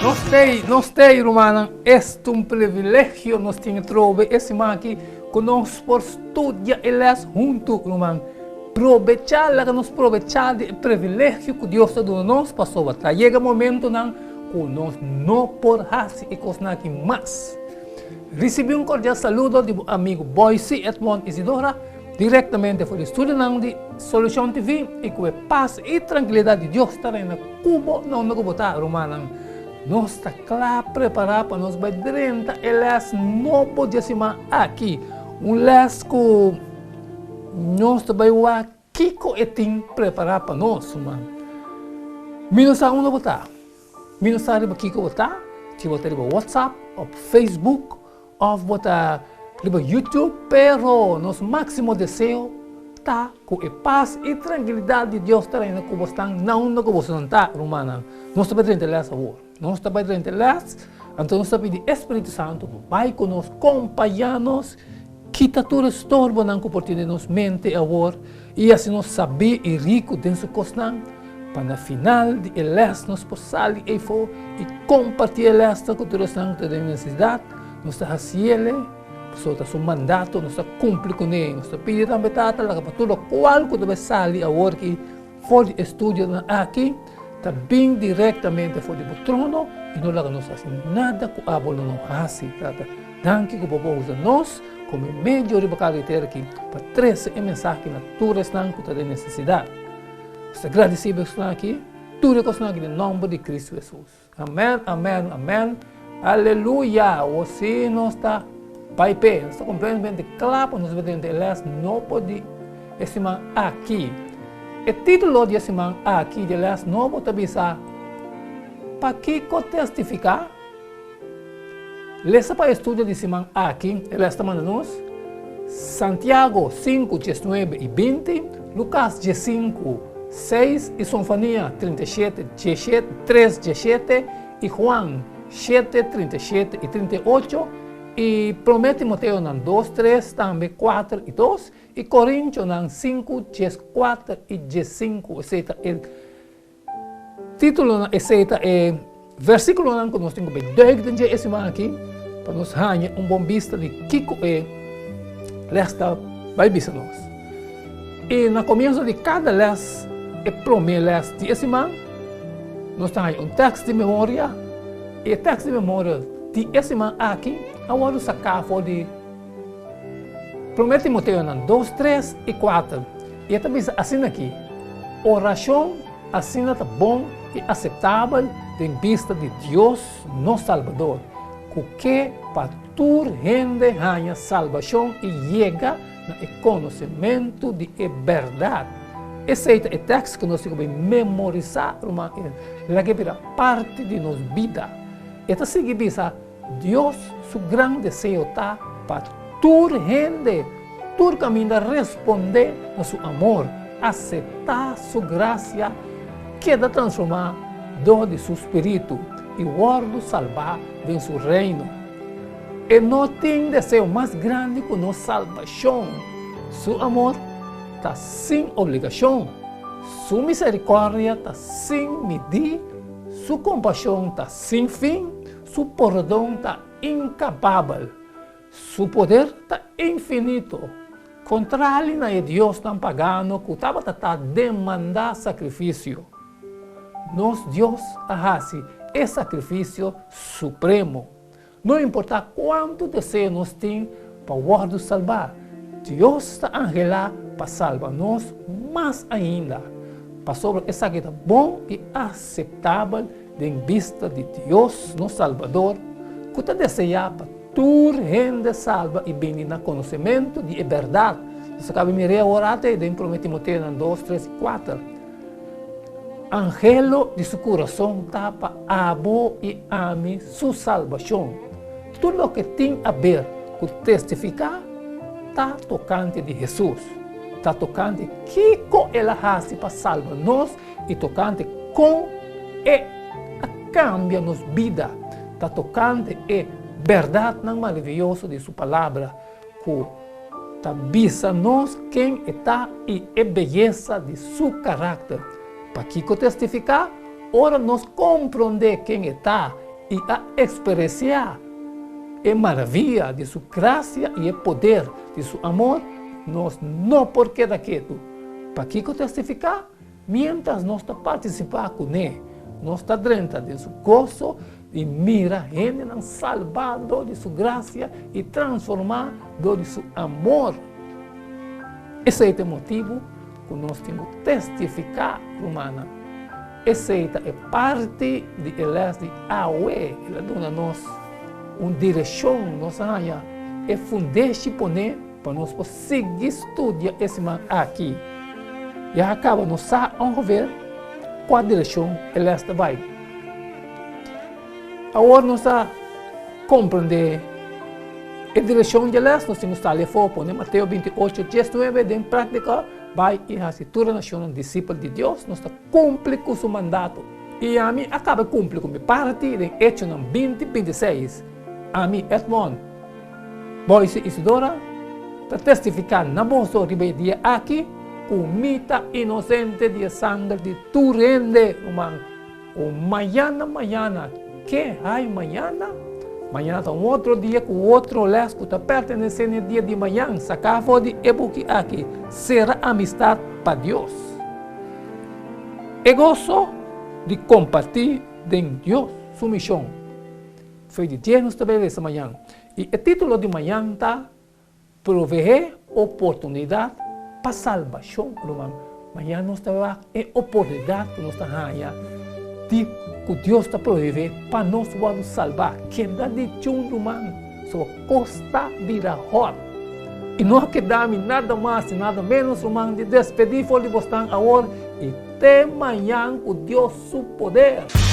Nos t'ei, nos t'ei, rumannan. Esta un privilegio nos tin atrobe e siman aki ku nos por studia e lès huntu, ruman. Probechá, laga nos probechá di e privilegio ku Dios ta duna nos, pasobra ta yega momentonan ku nos no por hasi e kosnan aki mas. Risibí un kordial saludo di bo amigu Boyce Edmond Isidora, direktamente for di studionan di Solucion TV, i ku e pas i trankilidat di Dios ta reina ku bo na unda ku bo ta, rumannan. Nos ta kla prepará pa nos bai drenta e lès nobo di e siman aki, un lès ku nos ta bai wak kiko e tin prepará pa nos, ruman. Mi no sa unda bo ta. Mi no sa riba kiko bo ta, si bo ta riba WhatsApp of Facebook of bo ta riba YouTube, pero nos máximo deseo ta ku e pas i trankilidat di Dios ta reina ku bosnan na unda ku bosonan ta, rumannan. Nos ta bai drenta les awor. Nos ta bai drenta les, anto nos ta pidi e Spiritu Santu pa bai ku nos, kompañá nos, kita tur e storbonan ku por tin den nos mente awor i hasi nos sabí i riku den su kosnan. Pa na final di e lès nos por sali eifo i kompartí e lèsnan ku tur esnan ku ta den nesesidat. Nos ta hasiel pasobra ta su mandato, nos ta kumpli kuné. Nos ta pidi tambe Tata laga pa tur lokual ku ta bai sali awor ki for di e studionan aki ta bin direktamente for di bo trono i no laga nos hasi nada ku abo lo no hasi, Tata. Danki ku bo por usa nos komo e medio riba kara di tera aki pa trese e mensahe na tur esnan ku ta den nesesidat. Nos ta gradisí bo esnan aki, tur e kosnan aki den nòmber di Kristu Hesus. Amèn, amèn, amèn. Aleluya! Awor sí nos ta bai p'e. Nos ta kompletamente kla pa nos bai drenta e lès nobo di e siman aki. E título di e siman aki di e lès nobo ta bisa, Pakiko Testifiká? Lesa pa e studio di siman aki, e lès ta manda nos, Santiago sinku, diesnuebe i binti, Lukas diesinku, seis i Sonfania 37, diesshete, tres, diesshete i Juan shete, 37 i 38, i Promé Timoteonan dos, tres, tambe kuater i dos, i Korintionan sinku, dieskuater i diesinku. Esei ta e. Títulonan, Esei ta e versíkulonan ku nos tin ku bai duik den dje e siman akí pa nos haña un bon bista di kiko e lès ta bai bisa nos. I na komienso di kada lès, e promé lès di e siman, nos ta haña un tèks di memoria i e tèks di memoria di e siman akí a wòrdu saká for di Promé Timoteonan dos, tres i kuater, i e ta bisa asina aki, Orashon asina ta bon i aseptabel den bista di Dios nos Salbador, ku ke pa tur hende haña salbashon i yega na e konosementu di e bèrdat. Esei ta e tèks ku nos tin ku bai memorisá, ruman, i laga e bira parti di nos bida. E ta sigui bisa. Dios su gran deseo ta pa tur hende tur kaminda respondé na su amor, aseptá su grasia, keda transformá dor di su spiritu i wòrdu salbá den su Reino. E no tin deseo mas grandi ku nos salbashon. Su amor ta sin obligashon, su miserikòrdia ta sin midí, su kompashon ta sin fin. Su pordon ta inkapabel, su poder ta infinito. Kontrali na e diosnan pagano ku tabata ta demandá sakrifisio, nos Dios a hasi e sakrifisio supremo. No importá kuantu deseo nos tin pa wòrdu salbá, Dios ta anhelá pa salba nos mas ainda, pasobra esaki ta bon i aseptabel Den bista di Dios nos Salbador, ku ta deseá pa tur hende salba i bini na konosementu di e bèrdat. Nos a kaba mir'é awor ate den Promé Timoteonan dos, tres i kuater. Anhelo di su kurason ta pa abo i ami su salbashon. Tur loke tin aber ku testifiká ta tokante di Hesus, ta tokante kiko el a hasi pa salba nos I tokante kon e a kambia nos bida ta tokante e bèrdatnan maravioso di su Palabra ku ta bisa nos ken e ta i e beyesa di su karakter. Pakiko testifiká? Ora nos komprondé ken e ta. i a eksperensiá e maravia di su grasia i e poder di su amor, nos no por keda ketu. Pakiko testifiká? Miéntras nos ta partisipá kuné, nos ta drenta den su goso di mira hendenan salbá dor di su grasia i transformá dor di su amor. Esei ta e motibu ku nos tin ku testifiká, rumannan. Esei ta e parti di e lès di awe. El a duna nos un direkshon, nos a haña e fundeshi poné pa nos por sigui studia e siman aki. Ya a kaba nos sa ongeveer kua direkshon e lès ta bai. Awor nos a komprendé e direkshon dje lès, nos tin ku sali afó, pone Mateo 28, 19 den práktika, bai i hasi tur e nashonnan disipel di Dios, nos ta kumpli ku su mandato. I ami a kaba kumpli ku mi parti den Echonan 20, 26. Ami, Edmond Boise Isidora, ta testifiká na boso riba e dia aki ku mi ta inosente di e sanger di tur hende, ruman. O mañana, mañana, ke hay mañana? Mañana ta un otro dia ku otro les ku ta pertenesé n'e dia di mañan. Saká for di e buki aki, Sera Amistat pa Dios. E goso di kompartí den Dios su mishon. Fe di dje nos ta bai lesa mañan. I e título di mañan ta Proveé oportunidat pa salbashon, ruman. Mañana nos ta wak e oportunidat ku nos ta haña di ku Dios ta proveé pa nos wòrdu salbá. Keda di chun, ruman, so kos ta bira hòt. I no a keda mi nada mas i nada ménos, ruman, di despedí for di bosnan awor i te mañan ku Dios su poder.